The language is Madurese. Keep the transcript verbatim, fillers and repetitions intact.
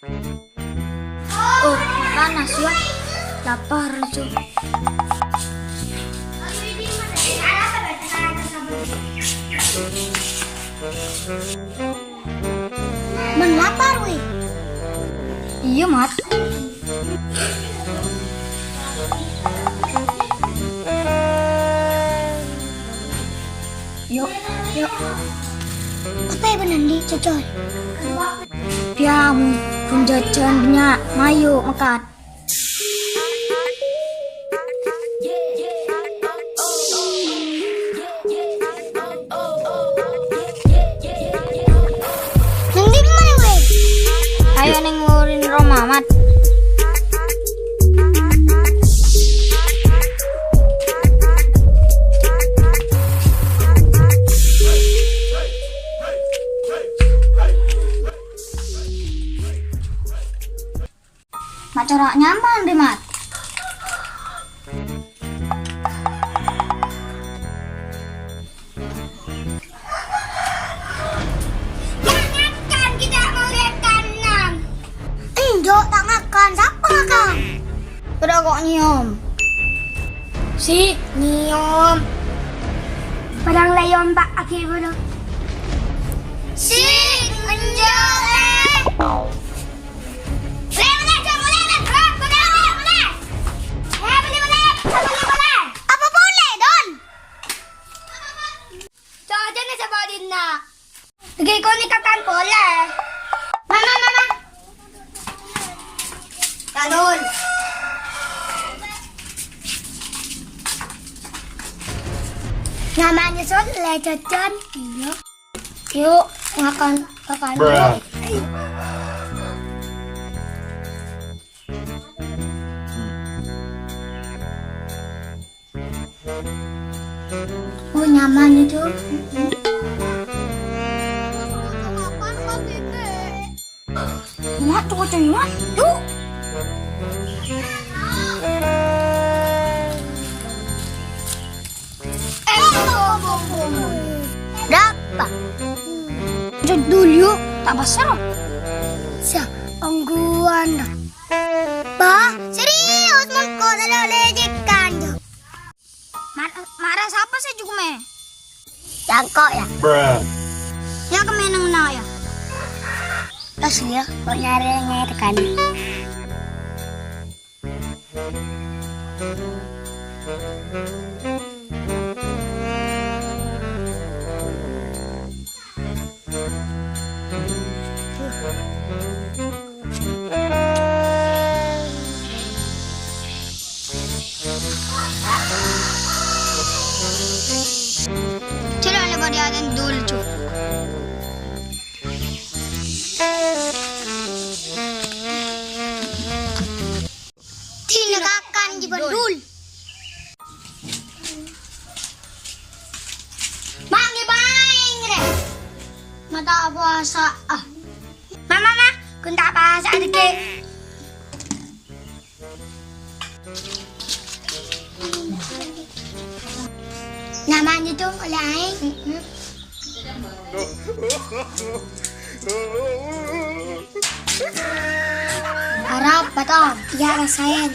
Oh, panas, ya. Lapar, Cuk. Men lapar, wè. Iyâ, Mat. Yok, yok. Apa ya bener, Di, Cocol? Piyamu, pon jhâjhân bânnya', mayu, mèkat. Neng dimma, wè? Ayo neng wurin roma, Mat. Mat, cora' nyaman, rè, Mat. Jangan ngakan, kita mau lihat kandang. Enjâ', ta' ngakan. Sapa ngakan? Padâ kok nyèyom. Si, nyèyom. Padâ lèyom, Pak, agi padâ. Si, enjâ', lè. Apa polè, Don? Cocoknya coba dinna. Lagi kau ni kakan polè. Mama, mama. Tanun. Namanya Son, lè, Cocon. Iya. Yuk, makan, makan. Oh, nyaman itu. Mat, tuh kucing, Mat. Yuk. Dapa? Judul yuk, tak pasar. Sa, ongguan. Bah, serius, mengko tadâ' lecekan, Jo. Mar-, marah sapa sè jukme? Cangko', ya. Ya, kemmenang na, ya. Tas, ya, kok nyarè ngetekan. Cè' la lè bâdâ adâ dul, Cuk. Dinna kakan jâ bândul. Ma' ngèpaèng, rè? Ma' ta' powasa, ah. Ma, ma, ma, ghun ta' powasa, dhâggi'. Namanya dong, oleh aèng. Arap, Batam. Iya, rasain.